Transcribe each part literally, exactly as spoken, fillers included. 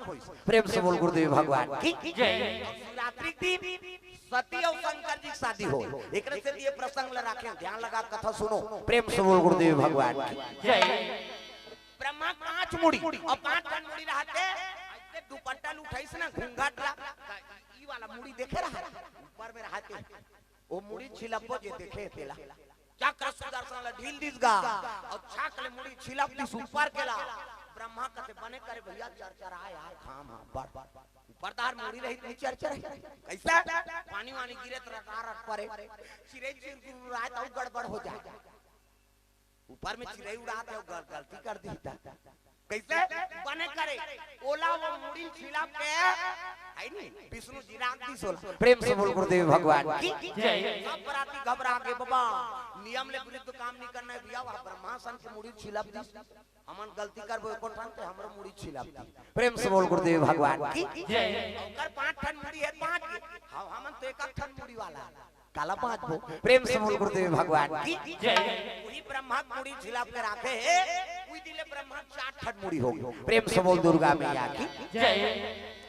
होइस। प्रेम से बोल गुरुदेव भगवान की। जय। शिवरात्रि के दिन सती अउ शंकर जी के शादी होय। एकरे से ये प्रसंग ला राखे, ध्यान लगा कथा सुनो। प्रेम से बोल गुरुदेव भगवान की। जय। ब्रह्मा पांच मुड़ी अउ पांच ठन मुड़ी रहते, ऐसे दुपट्टा ल उठाइस ना घूंघट ला, ई वाला मुड़ी देखे रहा, ऊपर में रहते, वो मुड़ी छिलप्पो जे देखे तेला। चक्र सुदर्शन ला ढील दिस गा, अउ छाक ले मुड़ी छिलप दिस ऊपर के ला। ब्रह्मा कथे, "बने करे भैया, चरचरा यार, घाम हा बड़।" ऊपर दार मुड़ी रही, नहीं चरचरा। कैसा? पानी वानी गिरे त रटारट परे, चिरई चिरगुर राय त गड़बड़ हो जाय। ऊपर में चिरई उड़ात हे, गल-, गलती कर दिस ता। कैसे? बने करे, ओला वो मुड़ी छिलप के, है नी, विष्णु जी राख दिस ओला। प्रेम से बोल गुरुदेव भगवान की। जय। सब बराती घबरा गे बाबा, नियम ले विरुद्ध काम नहीं करना हे भैया, वह ब्रह्मा सन के मुड़ी छिलप दिस। हमन गलती करबो एको ठन ते हमरो मुड़ी छिलप दिस। प्रेम से बोल गुरुदेव भगवान की। जय। ओकर पांच ठन मुड़ी हे, पांच के। हम, हमन तो एक ठन मुड़ी वाला। काला बांचबो। प्रेम से बोल गुरुदेव भगवान की। जय। वही ब्रह्मा के मुड़ी छिलप के राखे हे, उही दिन ले ब्रह्मा चार ठन मुड़ी हो गे। प्रेम से बोल दुर्गा मैया की। जय।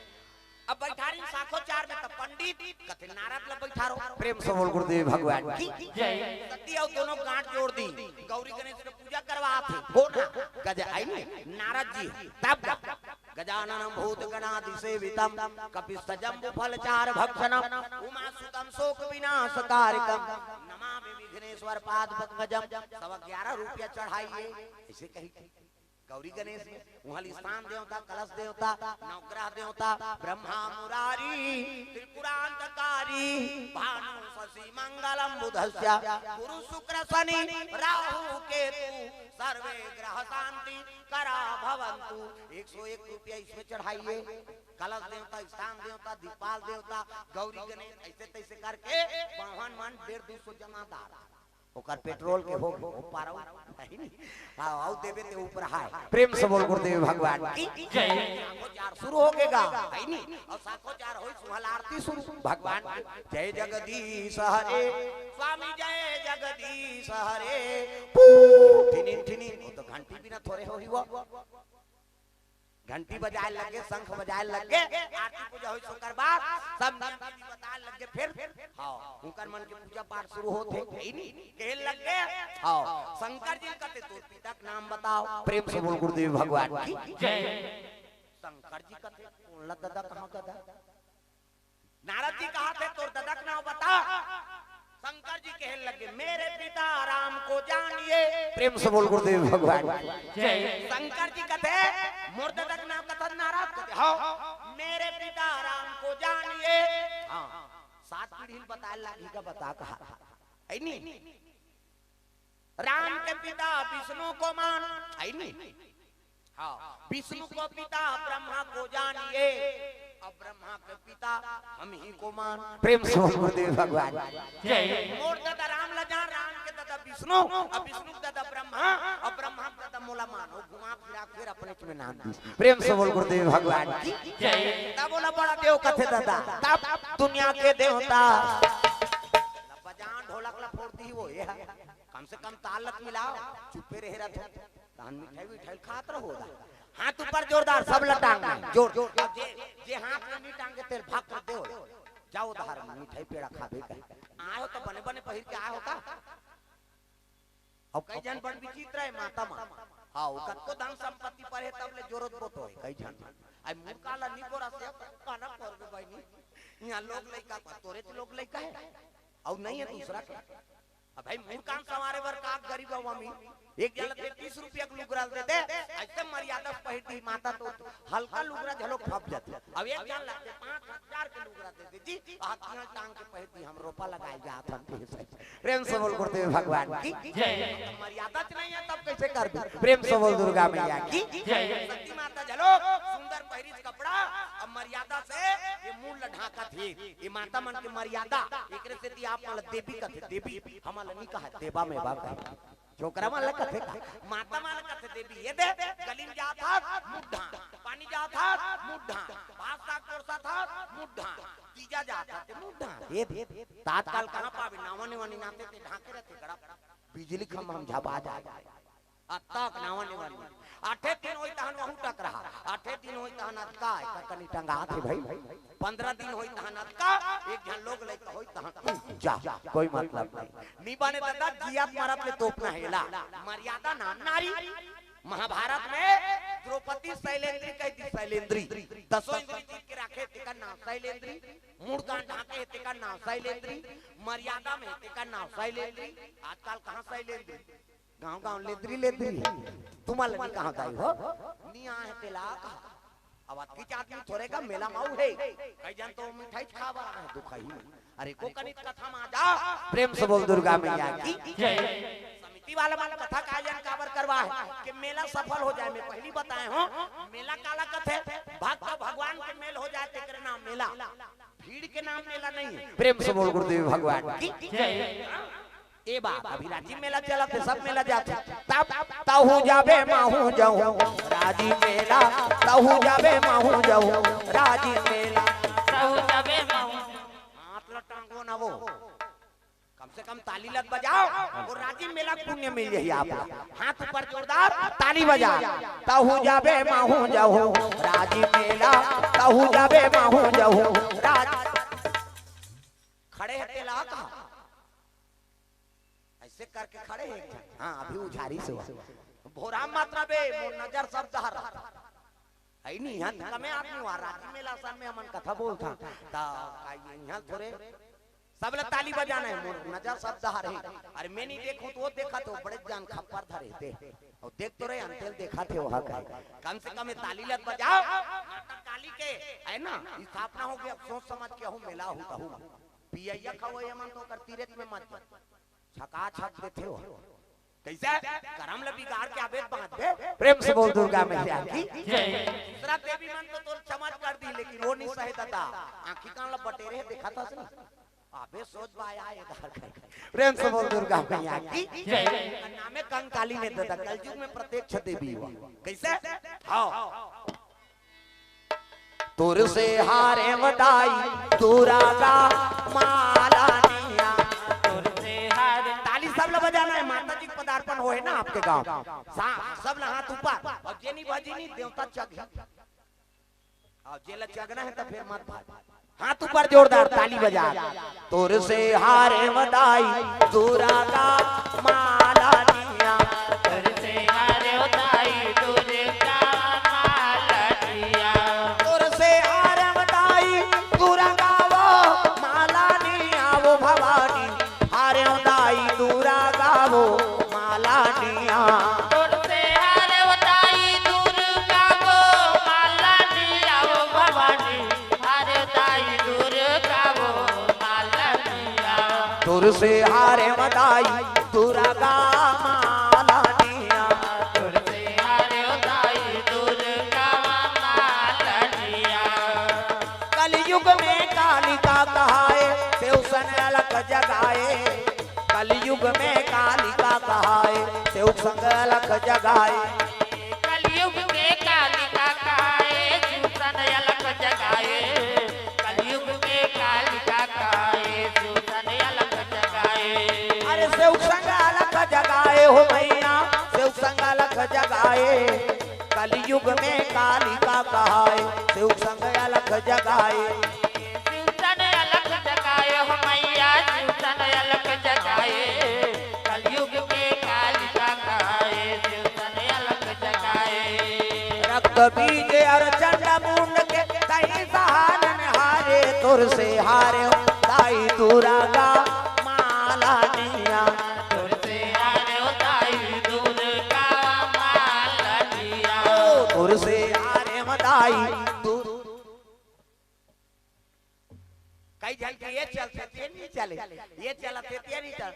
अब बैठारिन साखोचार में त पंडित कथे नारद ला बैठारो। प्रेम से बोल गुरुदेव भगवान की। जय। सती अउ दोनों गांठ जोड़ दिस, गौरी गणेश के पूजा करवात हे। हो ना, गज आई नारद जी, तब गा। गजाननं भूतगणादिसेवितं कपित्थजम्बूफलचारुभक्षणं उमासुतं शोकविनाशकारकं नमामि विघ्नेश्वर पादपंकजं। सवा ग्यारह रुपया चढ़ाई हे, ऐसे कही थी। गौरी गणेश में वहाँ स्थान देवता, कलश देवता, नवग्रह देवता, ब्रह्मा मुरारी, त्रिपुरांतकारी, भानु शशि मंगलम बुधस्य, गुरु शुक्र शनि राहु केतु, सर्वे ग्रह शांति करा भवंतु। एक सौ एक रुपया इसमें चढ़ाई हे। कलश देवता, स्थान देवता, दीपाल देवता, गौरी गणेश, ऐसे तैसे करके बावन मन डेढ़ दू सौ जमादार। ओकर पेट्रोल के हो, हो पारव, है नी? हाँ, अउ देबे ते ऊपर हाय। प्रेम से बोल गुरुदेव भगवान की। जय। साखोचार शुरू हो गे गा, है नी? अउ साखोचार होइस, उहाँ ले आरती शुरू। भगवान की। जय जगदीश हरे, स्वामी जय जगदीश हरे। पू, ठिनिन, ठिनिन। वो तो घंटी बिना थोरे होही वो। घंटी बजाए लगे, शंख बजाए लगे, आरती पूजा होइस ओकर बाद, सब नियम विधि बताए लगे, फिर, हाँ, उनकर मन के पूजा पाठ शुरू होत हे, है नी? कहे लगे, हाँ, शंकर जी कथे, "तोर पिता के नाम बताओ।" प्रेम से बोल गुरुदेव भगवान की। जय। शंकर जी कथे, "कोन ला ददा, कहाँ ददा?" नारद जी कहा थे, "तोर ददा के नाम बता।" शंकर जी कहे लगे, "मेरे पिता राम को जानिए।" प्रेम से बोल गुरुदेव भगवान। जय। शंकर जी कथे, "मोर ददा के नाम कथा नारद?" कथे, "हाँ।" "मेरे पिता राम को जानिए।" हाँ, सात पीढ़ी ल बताए लागी का बता कहा, है नी? राम के पिता विष्णु को मान, है नी? हाँ, विष्णु को पिता ब्रह्मा को जानिए, अब ब्रह्मा के पिता हम ही को मान। प्रेम से बोल गुरुदेव भगवान। जय। मोर ददा राम ला जान, राम के ददा विष्णु, अब विष्णु के ददा ब्रह्मा, अब ब्रह्मा के ददा मोला मानो, घुमा फिरा फिर अपने में नाम दी। प्रेम से बोल गुरुदेव भगवान की। जय। तब बोला बड़ा देव कथे ददा, तब दुनिया के देवता। बजान ढोलक ला फोड़ दी वो, ये है। कम से कम ताल लत मिलाओ, चुप्पे रहे रहो। तहन मिठाई विठाई खात रहो दा। हाथ ऊपर जोरदार, सब ला टांग में, जोर, जोर। अब जे, जे हाथ में नहीं टांगे तेल भाग कर दो। जाओ धार मिठाई पेड़ा खाबे कहे। आए हो तो बने बने पहिर के आए हो का? अब कई झन बड़ विचित्र हे माता मन। हाँ, वो कतको धन संपत्ति पर हे तब ले जोरत बोत होय, कई झन। आई मुर्खा ला नी बोरा से, काना कर दे भाई नी। यहाँ लोग लइका पर, तोरे तो लोग लइका हे। अउ नहीं हे दूसरा के। अब भाई, मूड़ कान संवारे बर का गरीब अउ अमीर, एक झन ला तीस रुपया के लुगरा दे दे, ऐसे मर्यादा से पहिर दी माता तो हल्का लुगरा झलो फप जाथे। अब एक झन ला पाँच हजार के लुगरा दे दे जी, हाथ में टांग के पहिर दी, हम रोपा लगाए जात हन। प्रेम से बोल गुरुदेव भगवान की। जय। मर्यादा च नहीं हे तब कैसे कर दे? प्रेम से बोल दुर्गा मैया की। जय। सती माता झलो सुंदर पहिरी कपड़ा, अब मर्यादा से ये मूड़ ला ढांकत हे। ये माता मन के मर्यादा, एकरे सेती आप मन ला देवी कथे, देवी, हमन ला नी कहा, देवा में बा कहे। छोकरा मन ला कथे का, माता मन ला कथे देवी, ये दे, गली में जात हस, मूड़ ढांक, पानी जात हस, मूड़ ढांक, भात साग परोसत हस, मूड़ ढांक, तीजा जात हस, ते मूड़ ढांक, ये दे। त आजकल कहाँ पाबे, नावा नेवा नी नाते ते ढांके रहते गड़ा, बिजली खंभा में झपा जाए। अतका नावा नेवानी। आठे दिन होई तहन वहू टकरहा, आठे दिन होई तहन अतका, एकर कनी टंगात हे भाई। पंद्रह दिन होई तहन अतका, एक झन लोग लइका होई तहन उह, जा, कोई मतलब नहीं। नी बने दादा, जियत मरत ले तोपना हे एला। मर्यादा नाम नारी। महाभारत में द्रौपदी सैलेंद्री कहि दिस, सैलेंद्री। दसों इंद्री जीत के राखे, तेकर नाम सैलेंद्री। मुड़कान ढांके हे, तेकर नाम सैलेंद्री। मर्यादा में हे, तेकर नाम सैलेंद्री। आजकल कहाँ सैलेंद्री? गांव गांव लेदरी लेदरी हे। तुमन ल नी कहांव दाई हो, नी आहे तेला कहा। अब अतकीच आदमी थोरे का मेला म आऊ हे। कई झन तो मिठाई खा बर आहे दुखही। अरे को कनित कथा म आ जा। प्रेम से बोल दुर्गा मैया की जय। समिति वाला मन कथा का आयोजन काबर करवाए हे कि मेला सफल हो जाए। मैं पहिली बताए हों, मेला काला कथे, भक्त भगवान के मेल हो जाए तेकरे नाम मेला। भीड़ के नाम मेला नहीं हे। प्रेम से बोल गुरुदेव भगवान की जय। ए बाप, अभी राजिम मेला चलत हे, सब मेला जाथे। तब तहूं जाबे महूं जाहूं राजिम मेला, तहूं जाबे महूं जाहूं राजिम मेला। तहूं जाबे महूं। हाथ ल टांगो ना वो, कम से कम ताली ल त बजाव, वो राजिम मेला के पुण्य मिल जाही आप ला। हाथ ऊपर जोरदार, ताली बजा। तहूं जाबे महूं जाहूं राजिम मेला, तहूं जाबे महूं जाहूं राजिम। खड़े हे तेला कहा। ऐसे करके खड़े हे एक झन। हाँ, अभी उझारी से हुआ। भोरा मत रबे, मोर नजर सब डहर। है नी, इहाँ कमे आदमी हुआ, राजिम मेला असन में हमन कथा बोलथन। त का ये इहाँ थोरे सब ल ताली बजाना हे, मोर नजर सब डहर हे। अरे मैं नी देखूं त वो देखत हे, बड़े जान खप्पर धरे हे ते। अउ देख तो रहे, अंतेल देखत हे, ओहा कहे। कम से कम ये ताली ल त बजाव। माता काली के, है ना, स्थापना होगे, अब सोच समझ के अहू मेला हो तहू। पियैया खवैया मन तो ओकर तीरेच में मत जा। छका छक देथे हो। कइसे? करम ल बिगाड़ के आबे त बांचबे। प्रेम से बोल दुर्गा मैया की जय। दूसरा देवी मन तो तोर चमच कर दी, लेकिन वो नी सहे ददा। आंखी कान ल बटेरे हे, देखत हस नी। अबे सोच बाया ए धार कर। प्रेम से बोल दुर्गा मैया की जय। नामे कंकाली ने ददा, कलयुग में प्रत्यक्ष देवी हुआ। कइसे? हाँ। तोर से हारे म दाई दुर्गा मालानिया। तोर से हारे। ताली सब ल बजाना हे, माता जी के पदार्पण होए ना आपके गांव। सा-, सब ल हाथ ऊपर। अउ जे नी बजी नी, देवता चघ। अउ जे ल चघना हे त फेर मत भाज। हाथ ऊपर जोरदार ताली बजा। तोर से हारे म दाई दुर्गा मालानिया। तोर से हारे म दाई दुर्गा मालानिया। तोर से हारे म दाई दुर्गा वो मालानिया वो भवानी। हारे म दाई दुर्गा वो मालानिया। तोर से हारे म दाई दुर्गा वो मालानिया वो भवानी। हारे दाई दुर्गा वो मालानिया। तोर से हारे म दाई दुर्गा मालानिया। तोर से हारे दाई दुर्गा मालानिया। कलयुग में कालिका कहाए, सेव सन अलख जगाए। कलयुग में कालिका कहाए, सेव संग अलख जगाए। कलयुग के कालिका कहाए, सेव सन अलख जगाए। कलयुग के कालिका कहाए, सेव सन अलख जगाए। अरे सेव संग अलख जगाए हो मैया, सेव संग अलख जगाए। कलयुग में कालिका कहाए, सेव संग अलख जगाए। सेव सन अलख जगाए हो मैया, सेव सन अलख जगाए। कलयुग के कालिका कहाए, सेव सन अलख जगाए। रक्त बीज अर चंड मुंड के तहीं सहारन हारे, तोर से हारे दाई दुर्गा मालानिया। तोर से हारे दाई दुर्गा मालानिया। ओ, तोर से हारे दाई दुर्गा कई झन के ये चलथे, ते नी चले, ये चलथे, ते नी चल।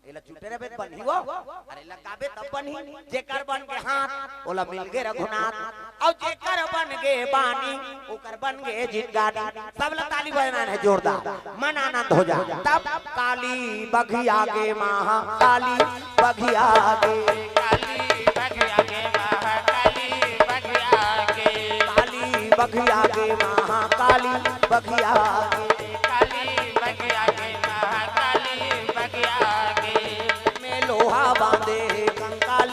एला चुटे रहिबे त बनही वो, अरे लगाबे तब बनही। जेकर बन गे हाथ, ओला मिल गे रघुनाथ, अउ जेकर बन गे बानी, ओकर बन गे जिंदगानी। सब ला ताली बजाना हे जोरदार, मन आनंद हो जाए। तब काली बघिया गे, महाकाली बघिया गे। काली बघिया गे, महाकाली बघिया गे। काली बघिया गे, महाकाली बघिया गे। काली बघिया गे, महाकाली बघिया गे। में लोहा बांधे हे कंकाली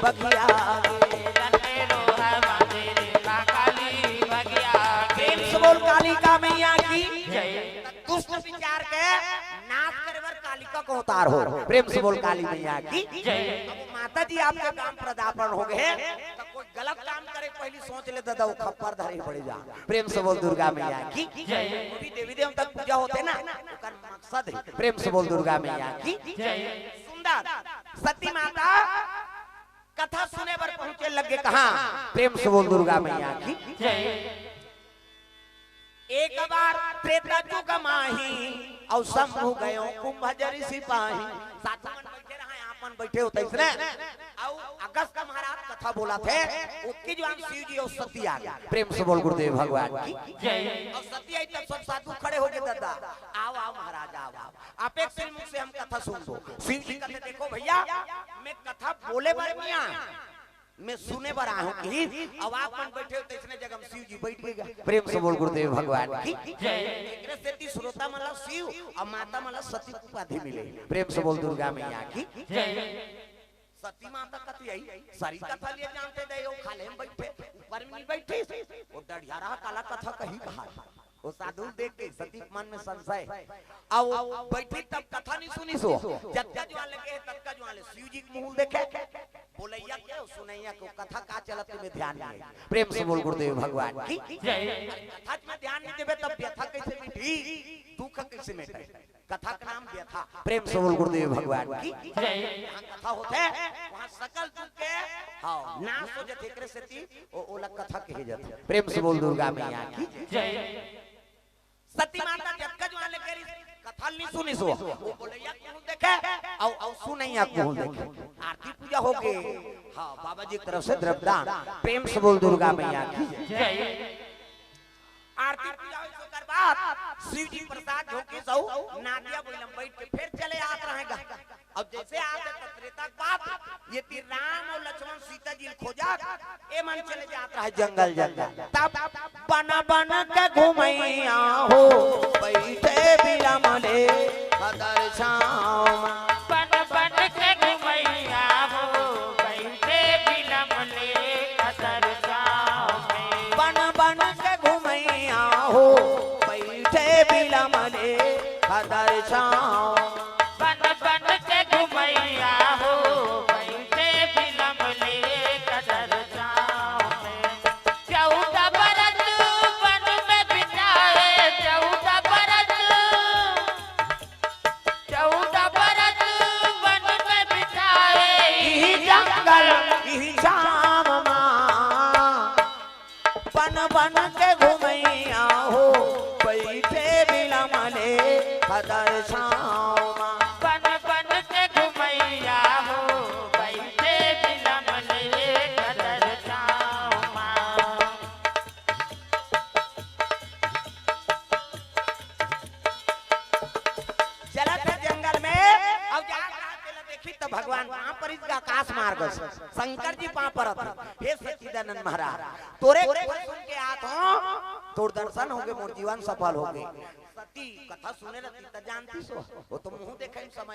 बगिया गे। प्रेम से बोल कालिका मैया की। दुष्ट विचार के नाश करे बर कालिका को अवतार हो। प्रेम से बोल काली मैया की। अब माता जी आपके काम पदार्पण हो गए, तो कोई गलत काम करे, पहली सोच ले दादा, वो खप्पर धरे पड़े जा। प्रेम से बोल दुर्गा मैया की। वो भी देवी देवता की पूजा होते ना, ओकर मकसद है। प्रेम से बोल दुर्गा मैया की। सुंदर सती माता कथा सुने बर पहुंचे लगे कहाँ? प्रेम से बोल दुर्गा मैया की। एक बार त्रेता जुग माही अउ शंभु गयो कुंभ जरि सिपाही। साधु मन बैठे रहा, आप मन बैठे हो तइसने। अउ अगस्त महाराज कथा बोलथे, ओतकी जुवान शिव जी अउ सती आ गे। प्रेम से बोल गुरुदेव भगवान की। अउ सती आई तब सब साधु खड़े हो गे, दादा आओ, आओ महाराज, आओ, आओ। आप एक श्रीमुख से हम कथा सुन दो। शिव जी कहते, देखो भैया, मैं कथा बोले बर नहीं आया, मैं सुने बर आया हूँ कि अब आप मन बैठे हो, तइसने जगह में शिव जी बैठ गए। प्रेम से बोल गुरुदेव भगवान की। एकरे सेती श्रोता मन ला शिव अउ माता मन ला सती उपाधि मिले। प्रेम से बोल दुर्गा मैया की। सती माता कथी आई, सारी कथा लिए जानते दे, वो खाले में बैठे, ऊपर में नहीं बैठी, वो डढ़िया रहा, काला कथा कही कहा। वो साधु देख के सती के मन में संशय। अउ बैठी तब कथा नहीं सुनिस। जतका जुवान लगे हे, ततका जुवान ले शिव जी के मुंह देखे। बोलैया के, सुनैया के, कथा का चलत में ध्यान नहीं है। प्रेम से बोल गुरुदेव भगवान की। कथा में ध्यान नहीं देबे तब व्यथा कैसे मिटी, दुख कैसे मिटे? कथा का नाम व्यथा। प्रेम से बोल गुरुदेव भगवान की। जहाँ कथा होथे, वहाँ सकल दुख के, हाँ, नाश हो जाथे। एकरे सेती ओ, ओला कथा कहे जाथे। प्रेम से बोल दुर्गा मैया की। सती माता जतका जुवान ले करिस, कथा नहीं सुनिस। वो बोलैया के मुंह देखे, अउ, अउ सुनैया के मुंह देखे। आरती पूजा हो गे। हाँ, बाबा जी की तरफ से द्रव्यदान। प्रेम से बोल दुर्गा मैया की। आरती पूजा होइस, ओकर बाद शिव जी प्रसाद झोंकिस अउ नादिया बइला में बैठ के फेर चले आत रहे गा। अउ जइसे आत हे त त्रेता के बात, एती राम अउ लक्ष्मण सीता जी ल खोजत ए मन चले जात रहे जंगल जंगल। तब बन बन के घुमैया हो, बैठे बिलम ले कदर छाँव मा। बन बन के घुमैया हो, बैठे बिलम ले कदर छाँव में। बन बन के घुमैया हो, बैठे बिलम ले कदर छाँव। बन बन के घुमैया हो, बैठे बिलम ले कदर छाँव में। चौदह बरस वन में बिताए, चौदह बरस, चौदह बरस वन में बिताए, इही जंगल, इही छाँव मा। बन बन के घुमैया हो, बैठे बिलम ले कदर छाँव मा। बन बन के घुमैया हो, बैठे बिलम ले कदर छाँव मा। चलत हे जंगल में, अउ जात रहा तेला देखी त भगवान वहाँ पर इसका आकाश मार्ग से शंकर जी पाँव परत हे, हे सच्चिदानंद महाराज, तोरे कथा सुन के आत हों, तोर दर्शन हो गे, मोर जीवन सफल हो गे। सती कथा सुने रहती त जानती सो, वो तो मुंह देखे में समझ